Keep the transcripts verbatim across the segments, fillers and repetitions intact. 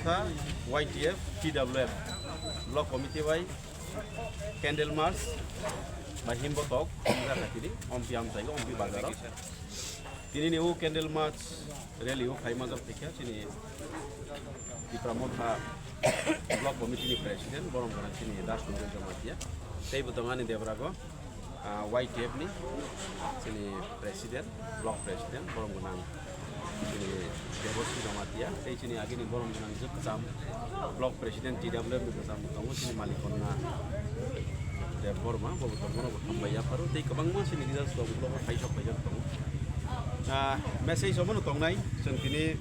Y T F, T W F, Block Committee bai Candle March bai himbotok, himjak kha tini, Ompi amchai, Ompi bazaro. Tini ni o Candle March rally o khai majak thikya, chini Tipra Motha Block Committee ni President, borom gana chini Das Chandra Jamatia. Tei bo tongani Debrago. Ah, Y T F ni chini president, block president, borom gwnang chini Debosri Jamatia, tei chini agini borom gwnang je kwcham block president T W F ni kwcham tongo chini Malikonna Debbarma, bo bo tongo, bo hambai yapharo, tei kwbangma chini leaders rok ulo bo khaisok khaijak tongo. Ah, message obono tongnai, chwng tini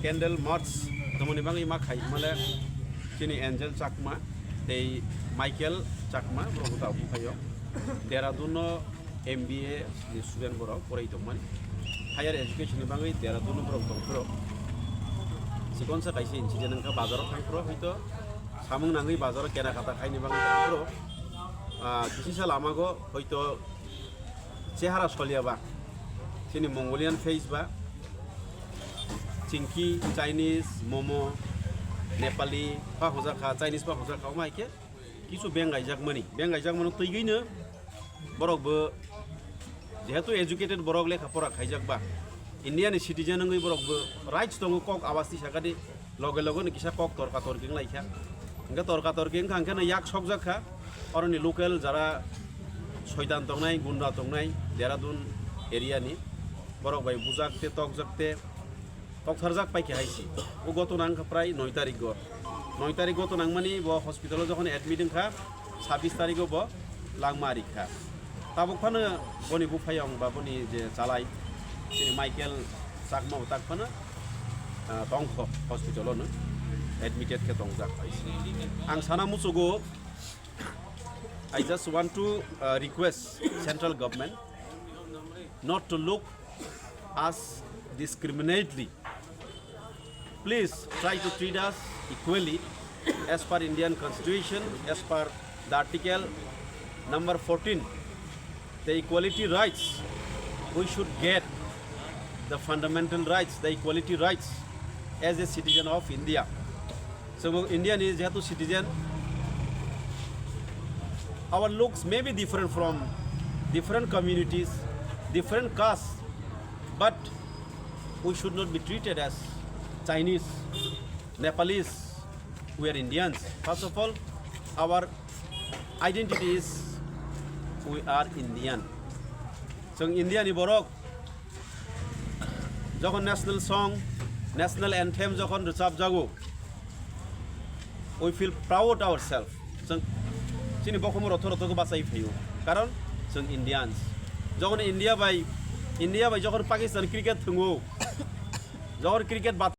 candle march tongmani bagwi ma khai hwnmale chini Angel Chakma, tei Michael Chakma, borok bo tabuk phaio. Dehradun no M B A ni student borok porai tongmani. Higher education ni bagwi Dehradun no borok tongphuru. Sikonsa kaisa incident wngkha, bazaro thangphuru hoito samung nangwi bazaro kena kata khaini bagwi thangphuru. Ah, kisisa lamago hoito chehara soliya ba. Chini Mongolian face ba. Chingki, Chinese, Momo, Nepali, pa hojak kha, Chinese pa hojak kha, omo hai khe kisu beng gaijak mani. Beng gaijak mano twigwino borok bo jehetu educated borok lekha pora khaijak ba. India ni citizen wngwi borok bo rights tongo kok awas ti sakadi. Loge loge no kisa kok torka torki wnglaikha. Hingke torka torki wngkha hingke no yak sokjak kha. Oroni local jara soitan tongnai, gunda tongnai, Dehradun area ni borok bai bujak te tokjak te toktharjak paikha hai si. O goto nang kha prai noi tarik go. Noi tarik goto nangmani bo hospital o jokhon admit wngkha, sabbish tarik o bo langma rikha. Tabuk phano boni buphayong ba boni je chalai, chini Michael Chakma bo tak phano, ah, tongkho hospital o no admitted khe tongjak. Ang sana muchugo, I just want to, uh, request central government not to look us discriminately. Please try to treat us equally as per Indian Constitution, as per the Article number fourteen, the equality rights. We should get the fundamental rights, the equality rights as a citizen of India. So India ni jehetu citizen, our looks may be different from different communities, different castes, but we should not be treated as Chinese, Nepalese. We are Indians. First of all, our identity is we are Indian. Chwng India ni borok, jokhon national song, national anthem jokhon rwchapjago, we feel proud ourselves. Chwng chini bokhomor rotho rotho khe bachai phaio, karon chwng Indians. Jokhon India bai, India bai jokhon Pakistan cricket thwngo, jokhon cricket bat-